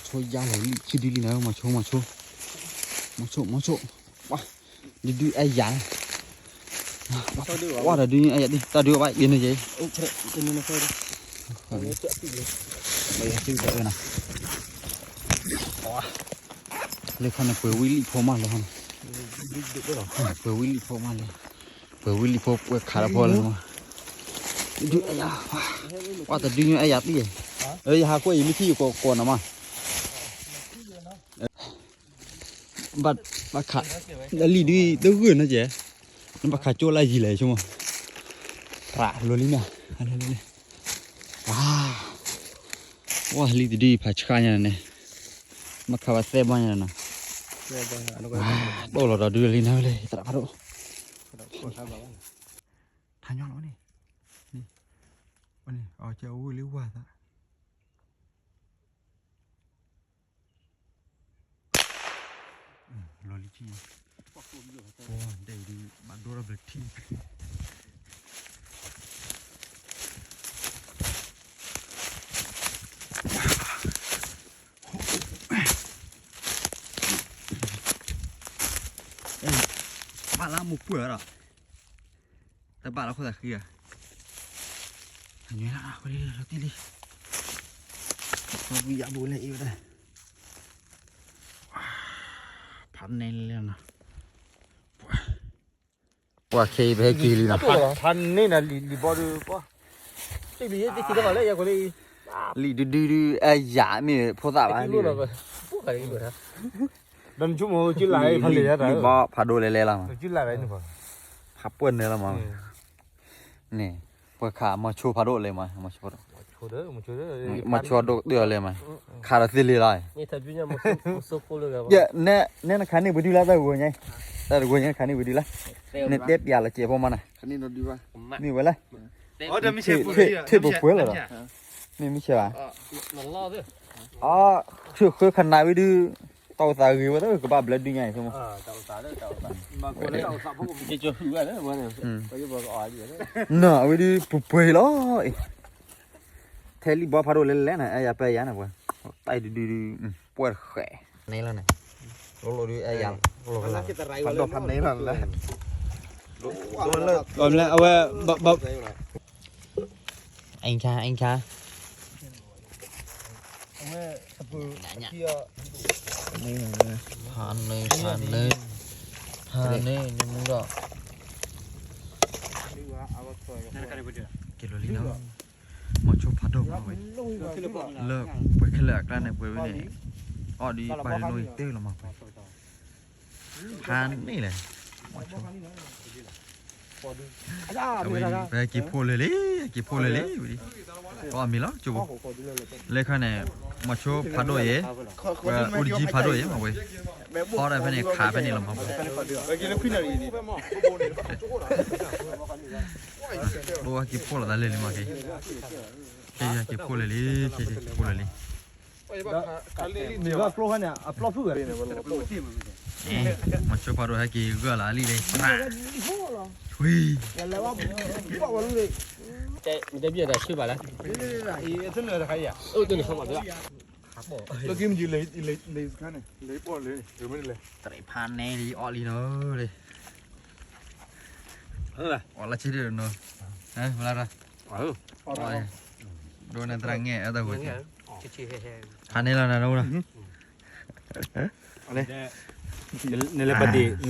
ဆိယါလီၤလံ ဆံဒုလံနၤ မၤဆိ မၤဆိ မၤဆိ မၤဆိ ပှၤ ဒုဒုအဲၣ်ယၤ ပှၤတဒုအဲၣ်ယၤဒံ တၢ်ဒုဘၣ်ယဲန့ၣ်ယဲ လၢခီန့ၣ်ပှဲၤဝံလံဖိမးလၢခီန့ၣ် ပှဲၤဝံလံဖိမးလၢ ပှဲၤဝံလံဖိပှဲၤခးလီၤဖိလၢ ဒုအဲၣ်ယၤ ပှၤတဒုညါအဲၣ်ယၤတံၢ် ယဟးကွဲးယမ့ၢ်ထံၣ်ယကိးကိးနၤမး ဘၣ်ခး လံၣ်ဒုတဂုာ်နီၤကဲ နဘၣ်ခးကၠိလၢယံၤလဲၣ်ဆိမး ရၣ်လိၤလံနၤ ဝါ လံၣ်တဒုဖးဆှါညါန့ၣ် မ့ၢ်ခးဘၣ်သဲဘီညါန့ၣ်နီၤ တိၢ်လီၤဒီးဒုလံနၤလၢသရၣ်ဖးဒိၣ် ထါညီလီၤန့ၣ် န့ၣ် အကဲအဝဲလၢဝါသး လီၤလံကံ ဒဲအံၤဒုး ဘၣ်ဒိထီၣ်ဘျၢထံ ဘၣ်လၢမူပှၢ်ဒီး တဘၣ်လၢခိၣ်သးဃံဧါ အညွဲလၢဝဲလီၤတံၢ်လံ ပှၤဘုယၣ်ဘိလဲၣ်အံၤဝဲဒၣ် ဖးနဲလၢနီၤ ပှၤခဲအံၤပဟဲက့ၤလံနီၤ ဖးန့ၢ်နၤလံၤဘီဒုး လံၤဒုဒုဒု အယၤမ့ၢ်ဖိသၣ်ဘၣ် ဒီးနဆိကမိၣ်ကၠူလၢ်ဖးလဲၢ်ယါတၢ် ဖးပှဲၢ်နၢလီၤမး န့ၣ် ပှၤခးမီၤဆိဖးဒိၣ်လဲၣ်မး မီၤဆိဖးဒိၣ် မီၤဆိဒိၣ်တၢ်အီၤလဲၣ်မး ခးဒီးသ့လံလီၤ နဲနခးန့ၢ်ပှဲၤဒုလၢတၢ်ဂီၤညါ တၢ်တဂီၤညါနခးန့ၢ်ပှဲၤဒုလၢ နတဲပျးလီၤစဲးဖိမးနၤ မ့ၢ်ဝဲလၢ ထံၣ်ပှဲၤလီၤဒီး မ့ၢ်မ့ၢ်ဆဲးဘၣ် အီ ဆၢဃၢခနၤဝံၤဒုး တၢ်အိၣ်သးဂ့ၤဝဲတၢ်ကဘၣ်ဘျၢဒုညါအံၤဆိမး နီၢ်အဝဲဒုးပှဲၤပှဲၤလီၤအံၤ ထဲလံဘီဖးဒိၣ်လဲၣ်လဲၣ်န့ၣ် အဲၣ်ယၤပၢယၤန့ၣ်ပှၤ တၢ်ဒုဒုဒု ပှဲၢ်တဃဲး န့ၣ်လီၤန့ၣ် လိၤလိၤဒု အဲၣ်ယၤ ဖးဒိၣ်ဖးန့ၣ်လီၤလဲၣ် အဝဲ အင်ခါ အင်ခါ ဖးန့ၣ် ဖးန့ၣ် ဖးန့ၣ် နမူဒီး က့ၤလီၤလံနီၤ မီၤဆိဖးဒိၣ်မးဝဲ လၢပှဲၤခဲလၢာ်အကျါန့ၣ် ပှဲၤဝဲန့ၣ် အီၣ်ဒ်ပၢ်ဒ်နီၣ်တဲလီၤမးပှဲၤ ဖးန့ၣ်လဲၣ် မီၤဆိ အဝဲဒ် ပဟဲက့ၤဖိလၢာ်လံ ဟဲက့ၤဖိလၢာ်လံ ဝဲဒ် အီၣ်မ့ၤလီၤ ကၠိဖိ လၢခါန့ၣ် မီၤဆိဖးဒိၣ်ယဲ ဝဲအိၣ်တကံဖးဒိၣ်ယဲမးဝဲ ဖီဒၣ်ဖဲန့ၣ် ခးဖဲန့ၣ်လီၤမးဝဲ ဒိၣ်ဟဲက့ၤဖိလီၤသးလၢာ်လံမးက့ က့ၤက့ၤဖိလၢာ်လံ က့ၤက့ၤဖိလၢာ်လံ မ့ၢ်ဘၣ်ကျိခါန့ၣ် အပျီဖုၣ်ဝဲ မီၤဆိဖးဒိၣ်ဟဲက့ၤဂၢၢ်လီၤလံလံ ထွံ မ့ၢ်တဘၣ်တၢ်ဆၢဘၣ်လဲၣ် လၢကမ့ၢ်လဲၤလဲၤလဲၤလဲၤလဲၤလဲၤ တရံးဖးန့ၣ်လံအီၣ်လံနီၤ အီၣ်လၢဆံဒၣ်နီၤ ဝဲလၢ ဒိၣ်န့ၣ်သရၣ်ငဲၢ်အတၢ်ဝဲ ဖးန့ၣ်လီၤနၤနီၤ နလဲၤပာ်တ့ၢ် နလဲၤ